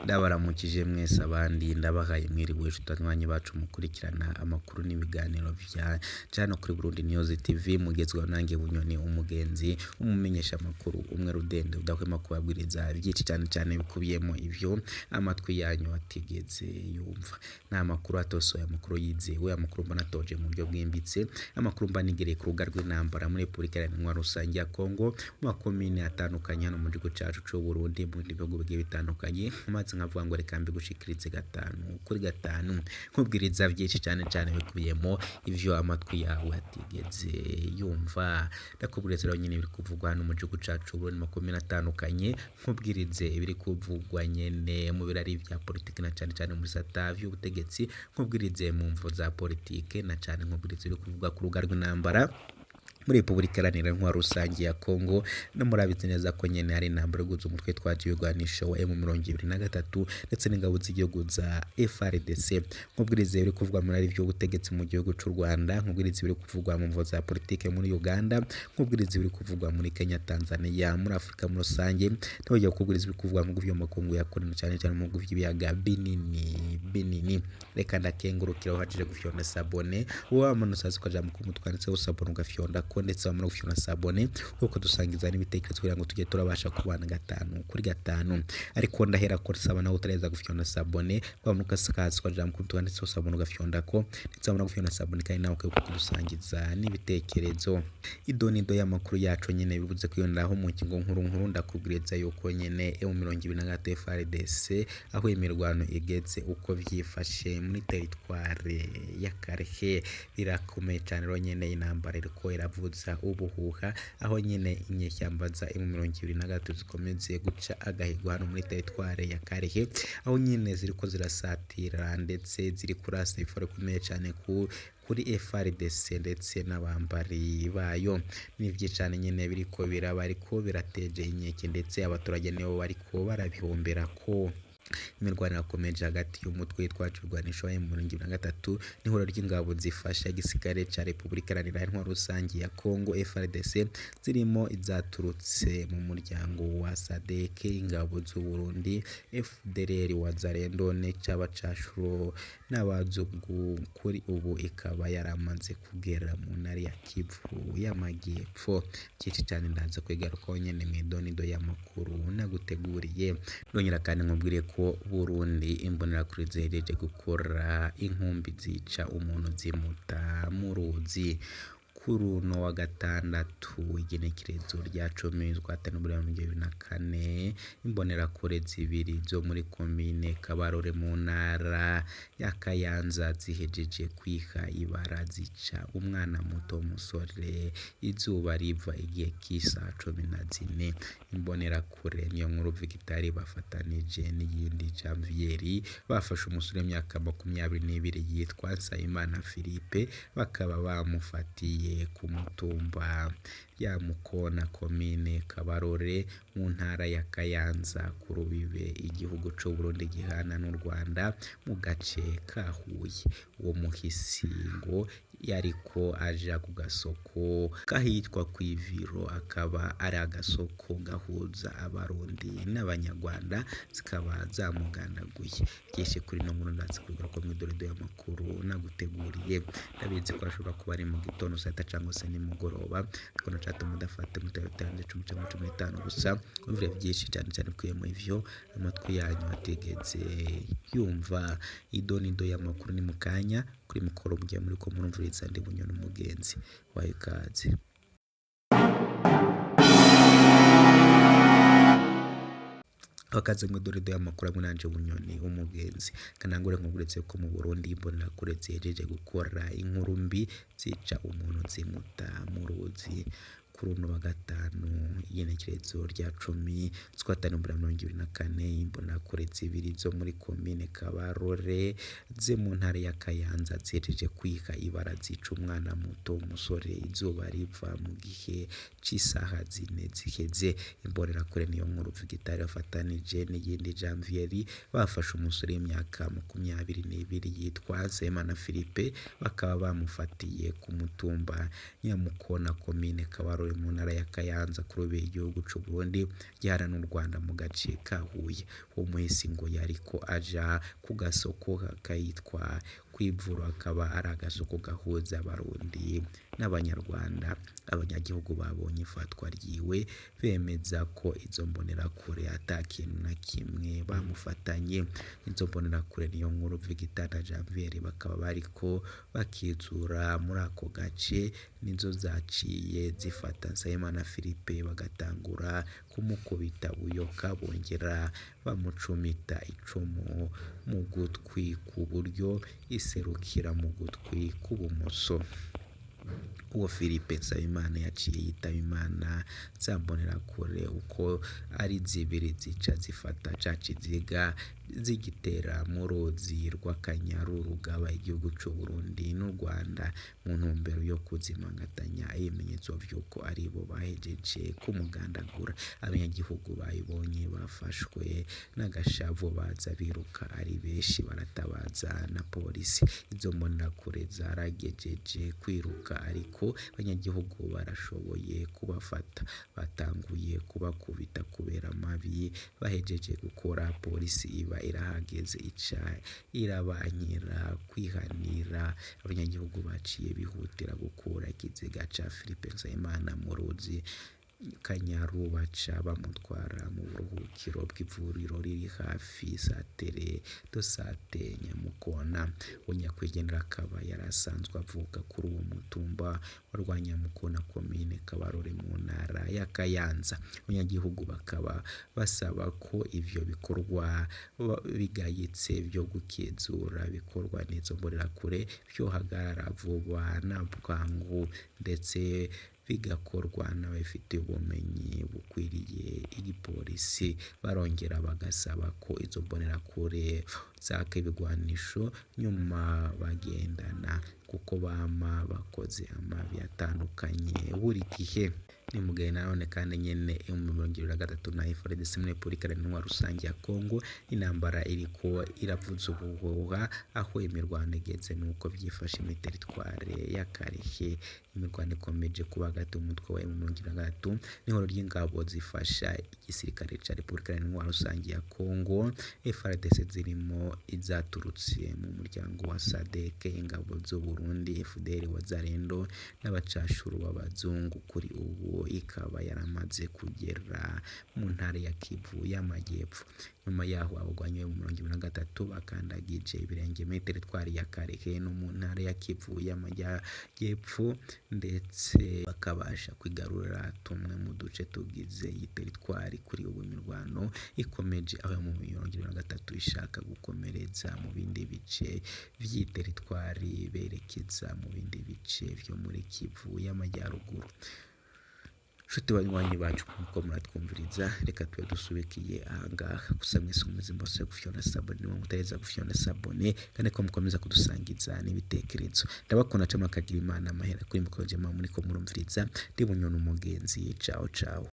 Ndabaramukije mwese abandi ndabahaye mwiriwe nshuti banywanyi bacu mukurikirana amakuru n'ibiganiro vya hano kuri Burundi News TV mugezweho nange Bunyoni umugenzi umumenyesha amakuru umwe rudende udahwema kubabwiriza vyinshi cane cane bikubiyemo ivyo amatwi yanyu atigeze yumva. Ni amakuru atosoye, amakuru yizewe, amakuru mba natoje mu buryo bwimbitse, amakuru mba nigereye ku rubuga rw'intambara muri Repubulika Iharanira Rusange ya Kongo, mu makomine atandukanye hano mu gihugu cacu c'Uburundi, mu bindi bihugu bigiye bitandukanye, maze nkavuga ngo reka mbigushikirize gatanu kuri gatanu, nkubwiriza vyinshi cane cane bikubiyemo ivyo amatwi yawe atigeze yumva. Ndakubwiriza rero nyene ibiri kuvugwa hano mu gihugu cacu c'Uburundi mu makomine atandukanye, nkubwirize ibiri kuvugwa nyene mu birari vya politike na cane cane mu bisata vy'ubutegetsi, nkubwirize mu mvo za politike na cane nkubwirize ibiri kuvugwa ku rubuga rw'intambara muri Repubulika Iharanira Intwaro Rusange ya Kongo, no murabizi neza ko nyene hari intambara yo guhuza umutwe twaje ibigwanisho wa M23 ndetse n'ingabo z'igihugu za FARDC. Nkubwirize ibiri kuvugwa muri vy'ubutegetsi mu gihugu c'u Rwanda, nkubwirize ibiri kuvugwa mu mvo za politike muri Uganda, nkubwirize ibiri kuvugwa muri Kenya, Tanzania, muri Afrika muri rusange, ntibagiwe kukubwiriza ibiri kuvugwa mu bihugu vy'amakungu ya kure na cane cane mu bihugu vy'ibiyaga binini binini. Reka ndakengurukira uhajije gufyonda sabone, wowe wamanuka hasi ukaja mu kumutwe twanditseho sabone ugafyondako ndetse wamara gufyonda sabone ukadusangiza n'ibitekerezo kugira ngo tujye turabasha kubana gatanu kuri gatanu. Ariko ndahera ko nsaba nawe utaraheza gufyonda sabone, wamanuka hasi ukaja mu kumutwe twanditseho sabone ugafyondako ndetse wamara gufyonda sabone kandi nawe ukibuka kudusangiza n'ibitekerezo. Idonido y'amakuru yacu nyene bibuze kwiyongeraho mu ngingo nkuru nkuru ndakubwiriza yuko nyene M23 FARDC aho imirwano igeze uko vyifashe muri teritware ya Karehe birakomeye cane rero nyene intambara iriko iravuza ubuhuha aho nyene inyeshyamba za M23 zikomeze guca agahigo hano muri teritware ya Karehe aho nyene ziriko zirasatira ndetse ziri kurasa ibifaro bikomeye cane kuri FARDC ndetse n'abambari bayo. Ni vyinshi cane nyene biriko biraba ariko birateje inkeke ndetse abaturage nibo bariko barabihomberako. Imirwano irakomeje hagati y'umutwe witwaje ibigwanisho wa M23 n'ihuriro ry'ingabo zifasha igisirikare ca Repubulika Iharanira Intwaro Rusange ya Kongo FARDC zirimo izaturutse mu muryango wa SADC, ingabo z'u Burundi, FDLR, Wazalendo n'Icabacashuro n'abazungu. Kuri ubu ikaba yaramaze kugera mu ntara ya Kivu y'Amajyepfo. Vyinshi cane ndaza kwigarukaho nyene mw'idonido y'amakuru naguteguriye. Ndongera kandi nkubwire ko Burundi imbonerakure zihejeje gukora inkumbi zica umuntu zimuta mu ruzi. Kuri uno wa gatandatu igenekerezo rya 10 z'ukwa gatanu muri 2024, imbonerakure zibiri zo muri komine Kabarore mu ntara ya Kayanza zihejeje kwiha ibara zica umwana muto w'umusore izuba riva igihe c'isaha 14. Imbonerakure Niyonkuru Victoire bafatanije n'iyindi Janviere bafashe umusore w'imyaka 22 yitwa Nsabimana Philippe bakaba bamufatiye ku mutumba ya Mukona komine Kabarore mu ntara ya Kayanza ku rubibe igihugu c'Uburundi gihana n'u Rwanda mu gace ka Huye. Uwo muhisi ngo yariko aja ku gasoko kahitwa kw'Iviro akaba ari agasoko gahuza abarundi n'abanyarwanda zikaba zamugandaguye. Vyinshi kuri ino nkuru ndaza kubigaruka mw'idonido y'amakuru naguteguriye. Ndabizi ko hashobora kuba ari mu gitondo saa sita cangwa se nimugoroba, ariko nocatuma udafata iminota itarenze 10 canke 15 gusa wumvire vyinshi cane cane bikubiyemo ivyo amatwi yanyu atigeze yumva. Idonido y'amakuru ni mukanya kuri mikoro mugiye muriko murumviriza ndi Bunyoni umugenzi wayo ikaze. Akaze mw'idonido y'amakuru hamwe nanje Bunyoni umugenzi. Kanangure nkubwirize ko mu Burundi imbonerakure zihejeje gukora inkuru mbi zica umuntu zimuta mu ruzi. Kuri uno wa gatanu igenekerezo rya 10 z'ukwa gatanu muri 2024, imbonerakure zibiri zo muri komine Kabarore zo mu ntara ya Kayanza zihejeje kwiha ibara zica umwana muto w'umusore izuba riva mu gihe c'isaha 4 ziheze. Imbonerakure Niyonkuru Victoire bafatanije n'iyindi Janviere bafashe umusore w'imyaka 22 yitwa Nsabimana Philippe bakaba bamufatiye ku mutumba Nyamukona komine Kabarore Kabarore mu ntara ya Kayanza kuri igihugu c'u Burundi gihana n'u Rwanda mu gace ka Huye. Uwo muhisi ngo yariko aja ku gasoko kayitwa kwivuro, akaba ari agasoko gahuza Abarundi n'Abanyarwanda. Abanyagihugu babonye ifatwa ryiwe bemeza ko izo mbonerakure ata kintu na kimwe bamufatanye. Izo mbonerakure niyo nkuru Victor na Janviere bakaba bariko bakizura muri ako gace, nizo zaciye zifata Nsabimana Philippe bagatangura kumukubita buyoka, bongera bamucumita icumu mu gutwi kw'uburyo iserukira mu gutwi kw'ubumoso. Uwo Philippe Nsabimana yaciye yitaba Imana, za mbonerakure uko ari zibiri zica zifata ca kiziga zigitera mu ruzi rw'Akanyaru rugaba igihugu c'u Burundi n'u Rwanda mu ntumbero yo kuzimangatanya ibimenyetso vy'uko aribo bahejeje kumugandagura. Abanyagihugu bayibonye bafashwe n'agashavu baza biruka ari benshi baratabaza na polisi. Izo mbonerakure zaragejeje kwiruka ariko abanyagihugu barashoboye kubafata, batanguye kubakubita kubera amabi bahejeje gukora. Polisi iba irahageze ica irabankira kwihanira. Abanyagihugu baciye bihutira gukura ikiziga ca Philippe Nsabimana mu ruzi Kanyaru, baca bamutwara mu buruhukiro bw'ivuriro riri hafi santere de sante Nyamukona. Uwo nyakwigendera akaba yari asanzwe avuka kuri uwo mutumba wa Rwanyamukona, komine Kabarore mu ntara ya Kayanza. Abanyagihugu bakaba basaba ko ivyo bikorwa bigayitse vyo gukizura bikorwa n'izo mbonerakure vyohagarara vuba na bwangu, ndetse bigakorwa n'ababifitiye ubumenyi bukwiriye igipolisi. Barongera bagasaba ko izo mbonerakure zaka ibigwanisho nyuma bagendana, kuko bama bakoze amabi atandukanye buri gihe. Ni mu gihe nanone kandi nyene 2023 na FARDC muri Repubulika Iharanira Rusange ya Kongo intambara iriko iravuza ubuhuha, aho imirwano igeze nuko vyifashe muri teritware ya Karehe. Imirwano ikomeje kuba hagati y'umutwe wa M23 n'ihoro ry'ingabo zifasha igisirikare ca Repubulika Iharanira Rusange ya Kongo FARDC, zirimo izaturutse mu muryango wa SADC, ingabo z'u Burundi, FDL, Wazalendo n'abacashuru b'abazungu. Kuri ubu ikaba yaramaze kugera mu ntara ya Kivu y'Amajyepfo. Nyuma yaho abagwanyi bo mu 2023 bakandagije ibirenge muri teritwari ya Karehe no mu ntara ya Kivu y'Amajyepfo, ndetse bakabasha kwigarurira tumwe mu duce tugize iyi teritwari. Kuri ubu imirwano ikomeje, aho mu 2023 ishaka gukomereza mu bindi bice vy'iyi teritwari berekeza mu bindi bice vyo muri Kivu y'Amajyaruguru. Nshuti banywanyi bacu nkuko muratwumviriza, reka tube dusubikiye ahangaha. Gusa mwese mukomeze mbose gufyonda sabone, niba mutareza gufyonda sabone, kandi ko mukomeza kudusangiza n'ibitekerezo. Ndabakunda camwe akagira Imana amahera kuri mukoje muriko murumviriza. Ndi Bunyoni umugenzi. Ciao ciao.